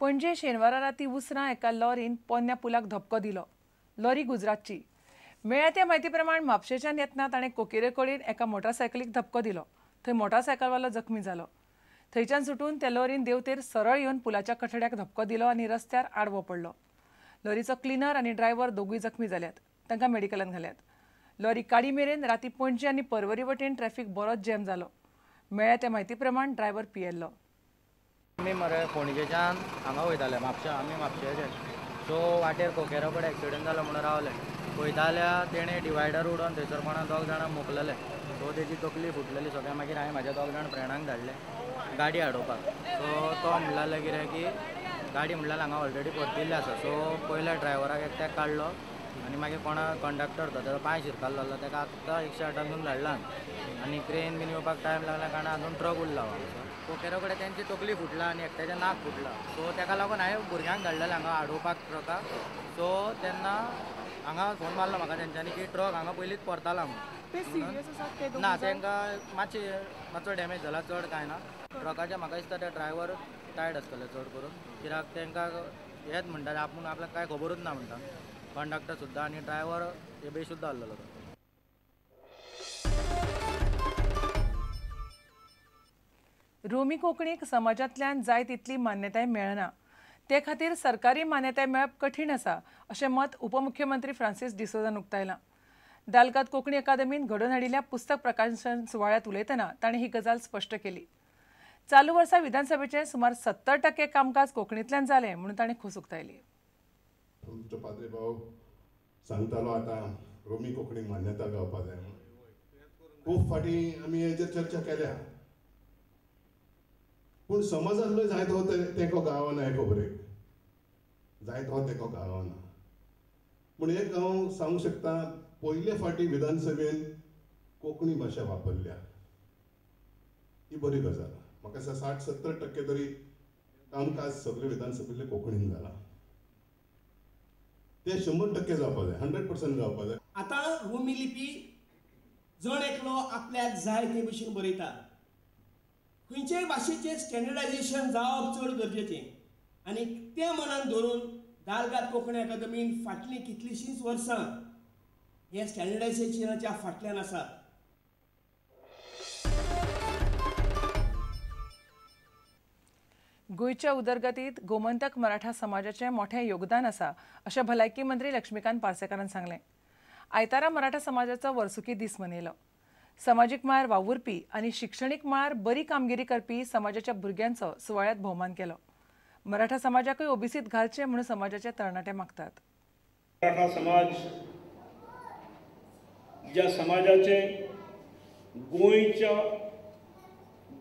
पणजे शेनवारा राती उसरां एका लॉरीन पोन्न्या पुलाक धपको दिलो. लॉरी गुजरातची. मेळ्ळ्या त्या म्हायती प्रमाण म्हापशेच्यान येतना ताणें कोकेरे कडेन एका मोटारसायकलीक धपको दिलो. थंय मोटारसायकलवालो जखमी जालो. थंयच्यान सुटून त्या लॉरीन देंवतेर सरळ येवन पुलाच्या कठड्याक धपको दिलो आनी रस्त्यार आडवो पडलो. लॉरीचो क्लिनर आनी ड्रायव्हर दोगूय जखमी जाल्यात. तांकां मेडिकलान घाल्यात. लॉरी काडी मेरेन राती पणजे आनी पर्वरी वटेन ट्रॅफिक बरोच जॅम जालो. मेळ्ळ्या त्या म्हायती प्रमाण ड्रायव्हर पियेल्लो. आमी मरे पणजेच्यान हांगा वयताले म्हापशा, आमी म्हापशेचे. सो वाटेर कोकेरा कडेन एक्सिडंट जालो म्हणून रावले. पळयता जाल्यार तेणें डिवायडर उडोवन थंयसर कोणा दोग जाणां मोखलेले. सो तेजी तकली फुटलेली सगळें. मागीर हांवें म्हाज्या दोग जाण फ्रेंडांक धाडले गाडी हाडोवपाक. सो तो म्हणलेलो कितें की गाडी म्हणल्यार हांगा ऑलरेडी परतिल्ली आसा. सो पयल्या ड्रायव्हराक एकट्याक काडलो आनी मागीर कोणा कंडक्टर तो तेजो पांय शिरकाल्लो आसलो तेका आत्तां 108 घेवन धाडला. आनी क्रेन बीन येवपाक टायम लागला कारण अजून ट्रक उरला हांगासर. कोकेरो कडेन तेंची तकली फुटला आनी एकट्याचें नाक फुटलां. सो तेका लागून हांवें भुरग्यांक धाडलेलें हांगा हाडोवपाक ट्रकाक. सो तेन्ना हांगा फोन मारलो म्हाका तेंच्यांनी की ट्रक हांगा पयलींच परताला म्हणून. ना, तांकां मातसो डॅमेज जाला, चड कांय ना. ट्रकाचे म्हाका दिसता ते ड्रायव्हर टायर्ड आसतले चड करून, कित्याक तांकां हेच म्हणटा आपूण आपल्याक कांय खबरूच ना म्हणटा. कंडक्टर सुद्दां आनी ड्रायव्हर हे बेशुद्ध आसलेलो. रोमी कोंकणीक समाजांतल्यान जाय तितली मान्यताय मेळना. ते खातीर सरकारी मान्यताय मेळप कठीण आसा अशें मत उपमुख्यमंत्री फ्रांसीस डिसोझान उक्तायलां. दालगाद कोंकणी अकादमीन घडोवन हाडिल्ल्या पुस्तक प्रकाशन सुवाळ्यांत उलयतना ताणें ही गजाल स्पश्ट केली. चालू वर्सा विधानसभेचें सुमार 70% कामकाज कोंकणींतल्यान जालें म्हणून ताणें खोस उक्तायली. तुमचो पाद्री भाव सांगतालो आतां रोमी कोंकणीक मान्यता गावपा जाय म्हणून. खूब फाटीं आमी हेजेर चर्चा केल्या, पूण समाजांतलो जायतो तेंको गावना हे खबरेक, जायतो तेंको गावना. पूण एक हांव सांगूंक शकता, पयले फावटी विधानसभेन कोंकणी भाशा वापरल्या, ही बरी गजाल. म्हाका दिसता 60-70% तरी कामकाज सगळें विधानसभेंतलें कोंकणीन जालां. ते 100% जावपा जाय, 100% जावपा जाय. आतां रोमी लिपी जण एकलो आपल्याक जाय ते भशेन बरयता. खंयचेय भाशेचें स्टँडर्डायजेशन जावप चड गरजेचें आनी तें मनान धरून दालगाद कोंकणी अकादमीन फाटलीं कितलींशींच वर्सां हे स्टँडर्डायजेशनाच्या फाटल्यान आसात. गोंयच्या उदरगतीत गोमंतक मराठा समाजाचें मोठें योगदान आसा अशें भलायकी मंत्री लक्ष्मीकांत पार्सेकारान सांगलें. आयतारा मराठा समाजाचो वर्सुकी दीस मनयलो. समाजीक मळार वावुरपी आनी शिक्षणीक मळार बरी कामगिरी करपी समाजाच्या भुरग्यांचो सुवाळ्यांत भोवमान केलो. मराठा समाजाकूय ओबीसीत घालचे म्हणून समाजाचे तरणाटे मागतात. मराठा समाज ज्या समाजाचे गोंयच्या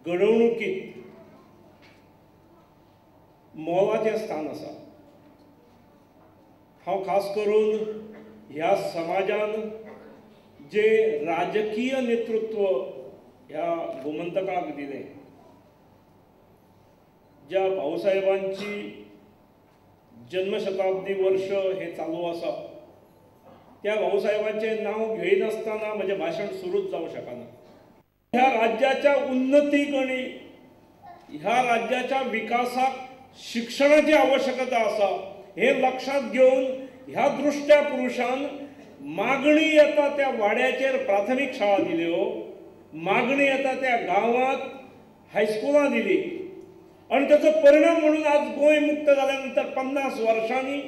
घडवणुकीत मोलाचें स्थान आसा, हांव खास करून ह्या समाजान जे राजकीय नेतृत्व ह्या गोमंतकाक दिलें, ज्या भाऊसाहेबांची जन्मशताब्दी वर्ष हे चालू आसा, त्या भाऊसाहेबांचें नांव घेयनासतना म्हजें भाशण सुरूच जावंक शकना. ह्या राज्याच्या उन्नतीक आनी ह्या राज्याच्या विकासाक शिक्षणाची आवश्यकता आसा हें लक्षांत घेवन ह्या दृष्ट्या पुरुशान मागणी येता त्या वाड्याचेर प्राथमीक शाळा दिल्यो, मागणी येता त्या गांवांत हायस्कुलां दिली आनी ताचो परिणाम म्हणून आज गोंय मुक्त जाल्या नंतर 50 वर्षांनी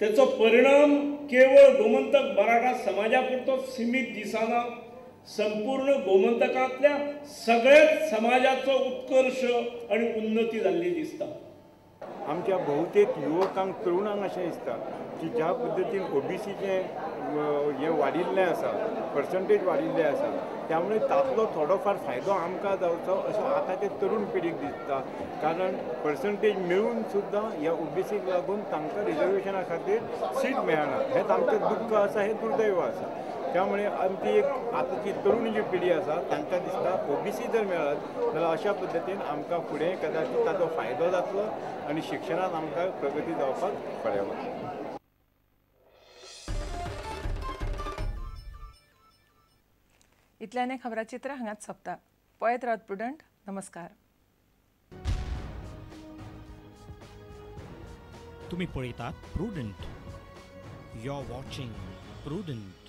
त्याचो परिणाम केवळ गोमंतक मराठा समाजा पुरतो सीमित दिसना, संपूर्ण गोमंतकांतल्या सगळ्याच समाजाचो उत्कर्ष आनी उन्नती जाल्ली दिसता. आमच्या बहुतेक युवकांक तरुणांक अशें दिसता की ज्या पद्दतीन ओबीसीचें हें वाडिल्लें आसा, पर्संटेज वाडिल्लें आसा, त्यामुळे तातलो थोडोफार फायदो आमकां जावचो असो आतांचे तरुण पिढीक दिसता. कारण पर्संटेज मेळून सुद्दां ह्या ओबीसीक लागून तांकां रिजर्वेशना खातीर सीट मेळना, हें आमचें दुख्ख आसा, हें दुर्दैव आसा. त्यामुळे आमची एक आतांची तरुण जी पिढी आसा तांकां दिसता ओबीसी जर मेळत जाल्यार अशा पद्दतीन आमकां फुडें कदाचित ताचो फायदो जातलो आनी शिक्षणांत आमकां प्रगती जावपाक पळयता. इतल्याने खबराचित्र हांगाच सोंपता. पळयत रावत प्रुडंट. नमस्कार. तुम्ही पळयतात Prudent. You are watching Prudent.